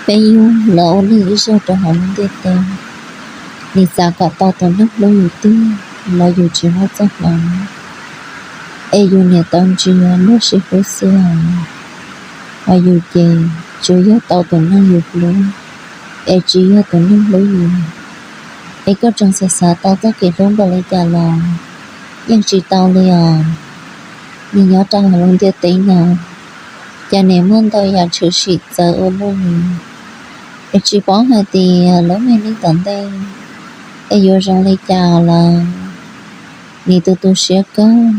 Peb yug los ua neej ib zaug rau hauv lub ntiaj teb, nim xav kom tau tus neeg hlub yus tiag los yus tsis muaj txoj hmoov, es yus niam tau ntsia luag sib hlub xwb os. Hos yus ces tsuas yog tau tus neeg yus hlub, es tsis yog tus neeg hlub yus. Es koj tseem xav xav tau txoj kev hlub npaum li cas los yeej tsis tau li os. Nim nyob rau hauv lub ntiaj teb no, cas nim muaj ntau yam tshwm sim txawv ua luaj li. Es tsis paub hais tias lub me neej tom ntej es yuav zoo li cas lawm. Nim tu tu siab kawg,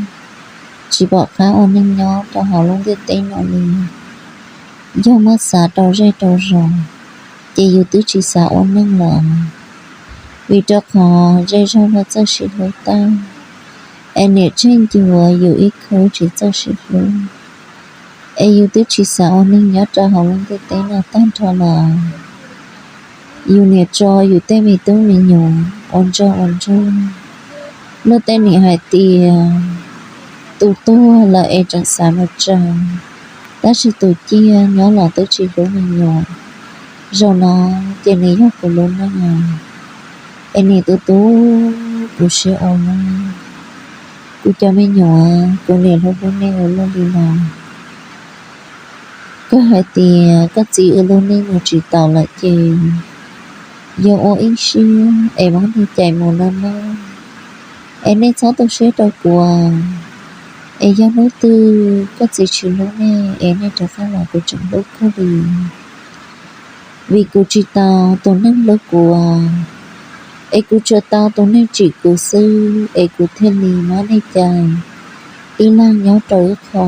tsis pom qab ua neej nyob rau hauv lub ntiaj teb no li. Yog muab xav rau zej rau zos, ces yus twb tsis xav ua neej lawm, vim rau qhov zej zog luag txawj sib hlub tag, es niam tseg ncuav yus ib khub tsis txawj sib hlub, es yus twb tsis xav ua neeg nyob rau hauv lub ntiaj teb no tag nrho lawm. Yus niam tso yus tej me tub me nyuam ua ntsuag ua ntsuag. Luag tej nim hais tias tus tuag lawm es tseem xav mus tsev, tab sis tus ciaj nyob los twb tsis hlub me nyuam. Zaum no ces nws yog kuv lub neej, es nim tu tu kuv siab ua luaj. Kuv cov me nyuam, kuv niam hlub hlub nej ua luaj li no. Koj hais tias koj txiv wb lub neej mus tsis taus lawm ces yog ua ib siab es muab nej cais mus nawb mog. Es nej txhob tu siab rau kuv, es yog hnub twg koj txiv tsis hlub nej es nej rov qab los kuv tseem hlub kawg li. Vim kuv tsis tau tus neeg hlub kuv, es kuv tsuas tau tus neeg tsim kuv xwb es kuv thiaj li muab nej cais ib leeg nyob rau ib qho.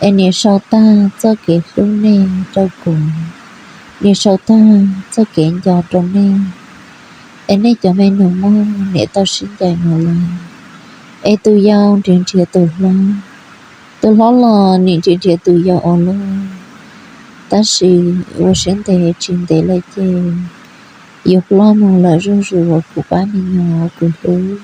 Es niam sau tag txoj kev hlub nej rau kuv, niam sau tag txoj kev nco rau nej. Es nej cov me nus muag niam tau sib ncaim mus lawm, es tus yau nrhiav nrhiav tus hlob, tus hlob los nim nrhiav nrhiav tus yau ua luaj. Tab sis ua siab ntev tsis ntev lawm ces yuav ploj mus lawm zuj zus uas kuv pab me nyuam uas kuv hlub.